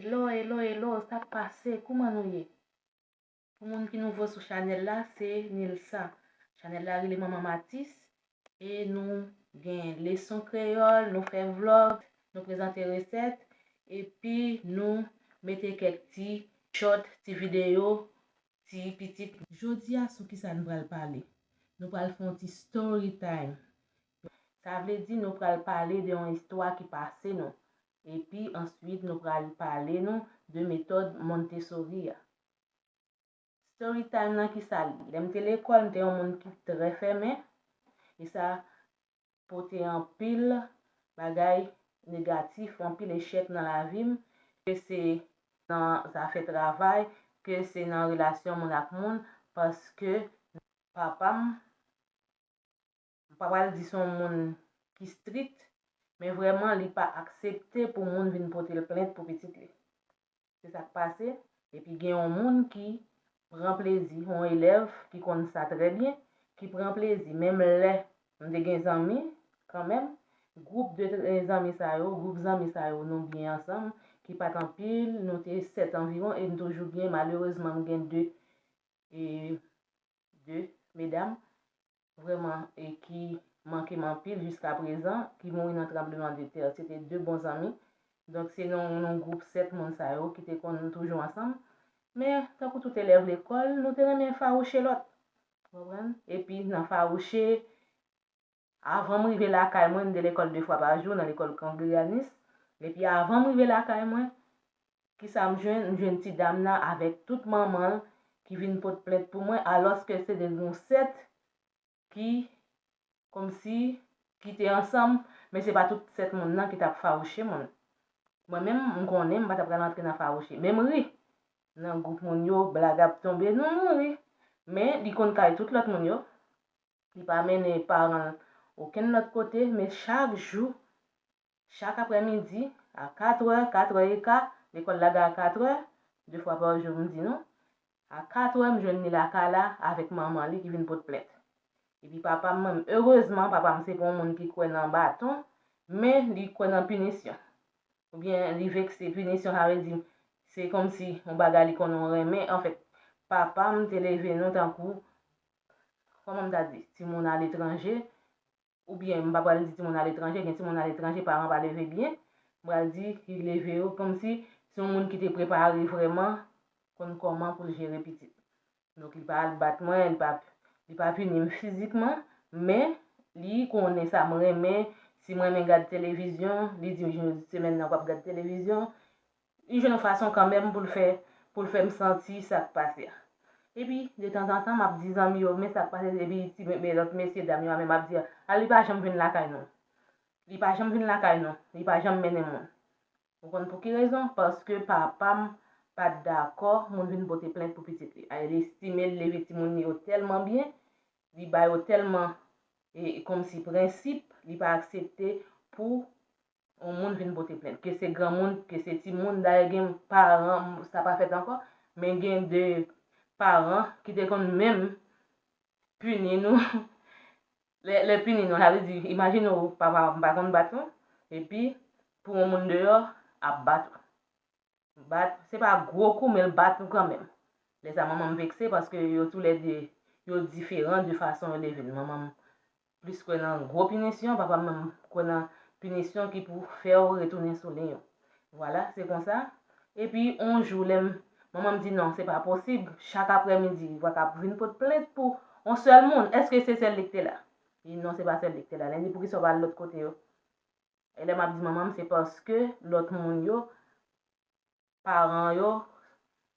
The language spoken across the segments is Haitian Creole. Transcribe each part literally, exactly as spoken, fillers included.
Hello, hello, hello, sa k pase? Kouman nou ye? Pou moun ki nouvo sou chanèl la, se Nilsa. Chanèl la rele Manman Matis. E nou gen leson kreyòl, nou fè vlòg, nou prezante resèt, epi nou mete kèk ti short, ti videyo, ti pitit. Jodi a, sou ki sa nou pral pale? Nou pral fè yon ti story time. Sa vle di nou pral pale de yon istwa ki pase nou. Epi answit nou pral pale nou de metòd Montessori a. Story time nan ki sa li? Lè m te lekòl, m te yon moun ki trè fèmen. E sa pote anpil bagay negatif, anpil echèk nan lavi m, ke se nan zafè travay, ke se nan relasyon moun ak moun, paske papa m, m pa pral di se yon moun ki strik, men vrèman li pa aksepte pou moun vin pote l plent pou pitit li. Se sa k pase. Epi gen yon moun ki pran plezi, yon elèv ki konn sa trè byen, ki pran plezi. Menm lè m te gen zanmi, kanmenm, gwoup de zanmi sa yo, gwoup zanmi sa yo, nou byen ansanm, ki pa t anpil, nou te sèt anviwon, e m toujou gen, malerezman, m gen de, e, de medam, vrèman, e ki manke m anpil jiska prezan, ki mouri nan tranbleman de tè. Se te de bon zanmi. Donk, se nan yon gwoup sèt moun sa yo ki te konn toujou ansanm. Men, tankou tout elèv lekòl, nou te renmen fawouche lòt. Ou konprann? Epi, nan fawouche, avan m rive lakay mwen, m te lekòl de fwa pa jou, nan lekòl kongreganis. Epi, avan m rive lakay mwen, ki sa m jwenn? M jwenn ti dam nan avèk tout manman l ki vin pot plent pou mwen, alòske se te yon sèt ki, kòmsi, ki te ansanm, men se pa tout sèt moun nan ki t ap fawouche moun. Mwen menm, m konnen m pa t ap pral antre nan fawouche. Men m ri. Nan gwoup moun yo, blag ap tonbe, nou, nou ri. Men li konn kay tout lòt moun yo. Li pa mennen paran l okenn lòt kote, men chak jou, chak aprèmidi, a katrè, katrè eka, lekòl la gen a katrè, de fwa pa jou, m di nou, a katrè, m jwenn li lakay la avèk manman li ki vin pot plent. Epi papa m, menm, erezman, papa m se pa yon moun ki kwè nan baton, men li kwè nan pinisyon. Oubyen li vekse, pinisyon, sa vle di, se kòmsi yon bagay li konnen w renmen. Anfèt, papa m te leve nou tankou, kòman m ta di, timoun aletranje, oubyen m pa pral di timoun aletranje, gen timoun aletranje, paran pa leve byen, m pral di ki leve yo kòmsi se yon moun ki te prepare vrèman, konn kòman pou l jere pitit. Donk, li pa al bat mwen, li pa, li pa pini m fizikman, men li konnen sa m renmen, si m renmen gad televizyon, li di m, "Jodi semèn nan, w ap gad televizyon." Li jwenn yon fason kanmenm pou l fè, pou l fè m santi sa k pase a. Epi, detanzantan, m ap di zanmi yo, "Men sa k pase," epi ti, men, men lòt mesye dam yo a menm ap di, "A, li pa janm vin lakay nou. Li pa janm vin lakay nou. Li pa janm mennen moun." Ou konn pou ki rezon? Paske papa m pa t dakò moun vin pote plent pou pitit li. A, li estime l leve timoun li yo tèlman byen, li ba yo tèlman, e, kòmsi prensip, li pa aksepte pou yon moun vin pote plent. Ke se granmoun, ke se timoun, dayè gen paran, sa pa fèt ankò, men gen de paran ki te konn menm pini nou. Lè, lè pini nou, sa vle di, imajine w, papa w pa konn bat nou, epi pou yon moun deyò ap bat ou. Bat, se pa gwo kou, men l bat nou kanmenm. Lè sa, manman m vekse paske yo toulède, yo diferan de fason yo leve n. Manman m plis kwè nan gwo pinisyon, papa m menm kwè nan pinisyon ki pou fè w retounen sou liy ou. Vwala, se konsa. Epi, yon jou, lè m, manman m di, "Non, se pa posib. Chak aprèmidi, w pa ka vin pot plent pou yon sèl moun. Èske se sèl li k te la?" Li di, "Non, se pa sèl li k te la." Lè m di, "Poukisa w pa al lòt kote yo?" E lè m ap di manman m, se paske lòt moun yo, paran yo,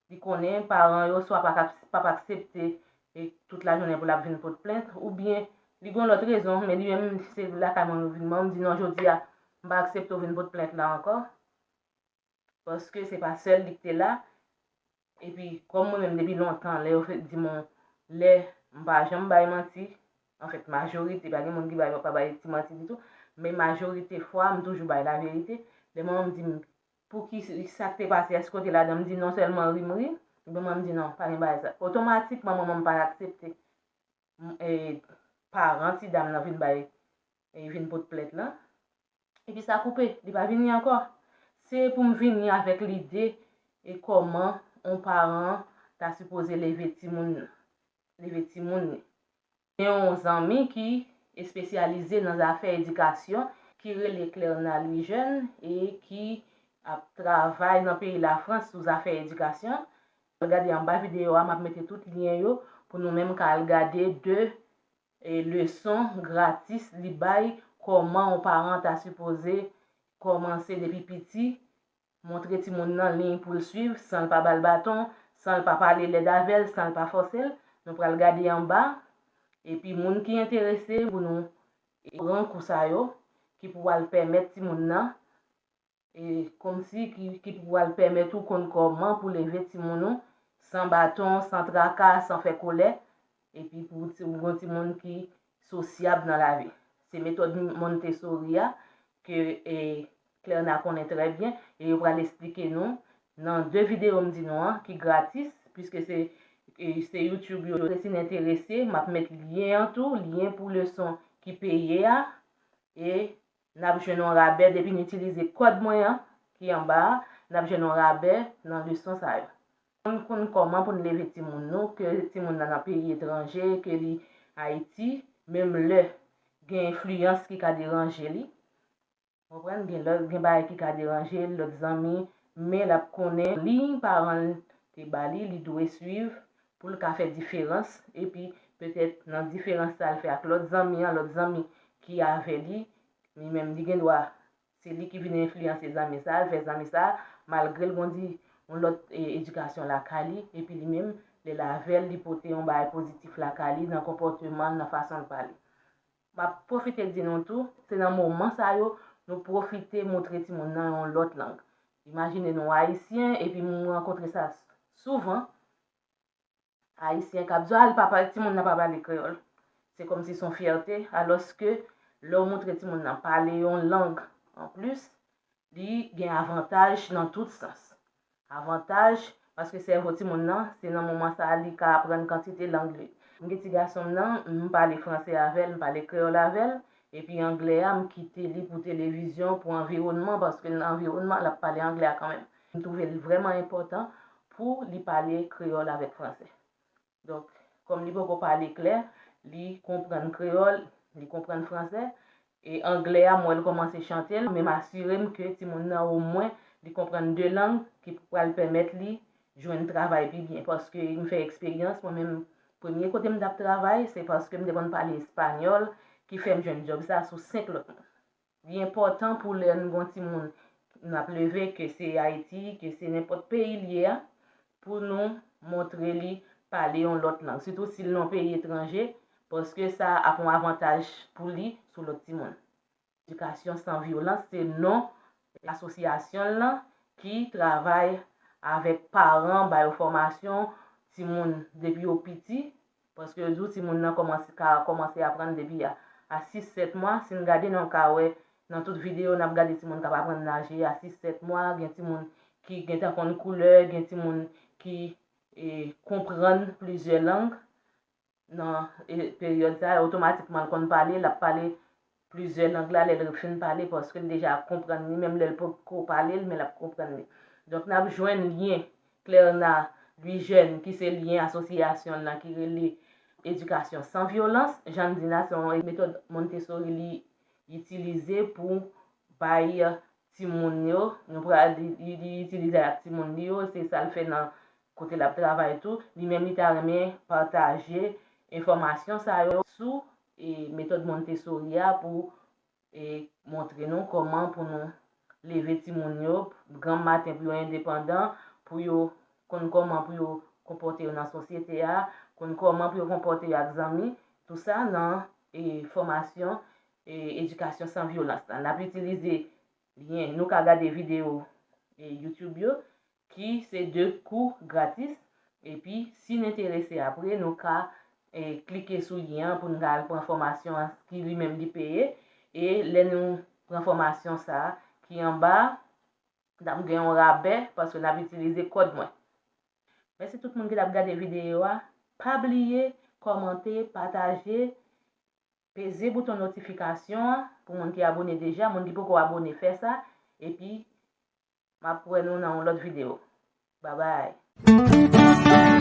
li konnen paran yo swa pa ka, pa, pa aksepte, e, tout lajounen pou l ap vin pot plent, oubyen li gen yon lòt rezon, men li menm, se lakay mwen yo vin. Mwen, m di, "Non, jodi a, m pa aksepte w vin pot plent la ankò, paske se pa sèl li k te la." Epi, kòm mwen menm, depi lontan, lè yo fè, di mwen, lè m pa janm bay manti, anfèt, majorite, pa gen moun ki bay, pa bay ti manti ditou, men majorite fwa, m toujou bay laverite. Lè manman m di m, "Pou ki, sa k te pase, èske w te ladan?" M di, "Non, sèlman ri m ri." Epi manman m di, "Non, pa gen bagay sa." Otomatikman, manman m pa aksepte, m, e, paran ti dam nan vin bay, e, vin pot plent lan. Epi sa koupe, li pa vini ankò. Se pou m vini avèk lide e kòman yon paran ta sipoze leve timoun nan, leve timoun li. Gen yon zanmi ki espesyalize nan zafè edikasyon, ki rele Clerna Louis Jeune e ki ap travay nan peyi Lafrans sou zafè edikasyon. Gade anba videyo a, m ap mete tout lyen yo pou nou menm ka al gade de e, leson gratis li bay, kòman yon paran ta sipoze kòmanse depi piti, montre timoun nan liy pou l swiv, san l pa ba l baton, san l pa pale lèd avè l, san l pa fòse l. Nou pral gade anba. Epi moun ki enterese pou nou pran kou sa yo, ki pou al pèmèt timoun nan e, kòmsi ki, ki pou al pèmèt ou konn kòman pou leve timoun ou san baton, san traka, san fè kolè, epi pou ti, ou gon timoun ki sosyab nan lavi. Se metòd Montessori a ke e, Clerna konnen trè byen e yo pral esplike nou nan de videyo m di nou an ki gratis, piske se, e, se YouTube yo. Si n enterese, m ap met lyen an tou, lyen pou leson ki peye a, e n ap jwenn yon rabè depi n itilize kòd mwen an ki anba a, n ap jwenn yon rabè nan leson sa yo. Pou n konn kòman pou n leve timoun nou, ke timoun nan nan peyi etranje, ke li Ayiti, menm lè gen enfliyans ki ka deranje li. Konprann, gen lè, gen bagay ki ka deranje l, lòt zanmi, men l ap konnen liy paran l te ba li, li dwe swiv pou l ka fè diferans, epi petèt nan diferans sa l fè ak lòt zanmi an, lòt zanmi ki avè li, li menm li gen dwa, se li ki vin enfliyanse zanmi sa, l fè zanmi sa, malgre l gon di yon lòt e, edikasyon lakay li, epi li menm, lè l avè l, li pote yon bagay pozitif lakay li nan konpòteman l, nan fason l pale. M ap pwofite di nou tou, se nan moman sa yo, nou pwofite montre timoun nan yon lòt lang. Imajine nou Ayisyen, epi m rankontre sa souvan, Ayisyen k ap di, "Ah, li pa pale, timoun nan pa pale kreyòl." Se kòmsi se yon fyète, alòske lè w montre timoun nan pale yon lang anplis, li gen avantaj nan tout sans. Avantaj, paske sèvo timoun nan, se nan moman sa a li ka aprann kantite lang li. M gen ti gason m nan, m pale franse avè l, m pale kreyòl avè l, epi anglè a, m kite li pou televizyon, pou anviwònman, paske nan anviwònman, l ap pale anglè a kanmenm. M twouve l vrèman enpòtan pou li pale kreyòl avèk franse. Donk, kòm li poko pale klè, li konprann kreyòl, li konprann franse, e anglè a, m wè l kòmanse chante l, men m asire m ke timoun nan omwen li konprann de lang ki pral pèmèt li jwenn travay pi byen. Paske m fè eksperyans, mwen menm, premye kote m t ap travay, se paske m te konn pale espanyòl ki fè m jwenn djòb sa sou senk lòt moun. Li enpòtan pou lè n gon timoun n ap leve, ke se Ayiti, ke se nenpòt peyi l ye a, pou nou montre li pale yon lòt lang, sitou si l nan yon peyi etranje, paske sa ap yon avantaj pou li sou lòt timoun. Edikasyon san vyolans se non asosyasyon l lan ki travay avèk paran, ba yo fòmasyon, timoun depi yo piti, paske yo di w timoun nan kòmanse, ka kòmanse aprann depi a, a sis sèt mwa. Si n gade, n ka wè nan tout videyo, n ap gade timoun k ap aprann naje a sis sèt mwa, gen timoun ki gentan konn koulè, gen timoun ki e, konprann plizyè lang. Nan e, peryòd sa a, otomatikman, l konn pale, l ap pale plizyè lang la lè l fin pale, paske l deja konprann li, menm lè l poko pale l, men l ap konprann li. Donk, n ap jwenn lyen Clerna Louis Jeune, ki se lyen asosyasyon l lan, ki rele Edikasyon San Vyolans. Jan m di n la, se yon metòd Montessori li itilize pou bay timoun yo, nou pral, li, li, li itilize ak timoun li yo, se sa l fè nan kote l ap travay tou. Li menm, li ta renmen pataje enfòmasyon sa yo sou e, metòd Montessori a pou e, montre nou kòman pou nou leve timoun yo granm maten pou yo endepandan, pou yo konn kòman pou yo konpòte yo nan sosyete a, konn kòman pou yo konpòte yo ak zanmi, tou sa nan e, fòmasyon e, Edikasyon San Vyolans la. N ap itilize lyen, nou ka gade videyo e, YouTube yo, ki se de kou gratis. Epi, si n enterese apre, nou ka e, klike sou lyen an pou n ka al pran fòmasyon an ki li menm li peye. E lè nou pran fòmasyon sa a ki anba a, n ap gen yon rabè paske n ap itilize kòd mwen. Mèsi tout moun ki t ap gade videyo a. Pa bliye kòmante, pataje, peze bouton notifikasyon an pou moun ki abone deja, moun ki poko abone, fè sa. Epi, M ap wè nou nan yon lòt videyo. Babay.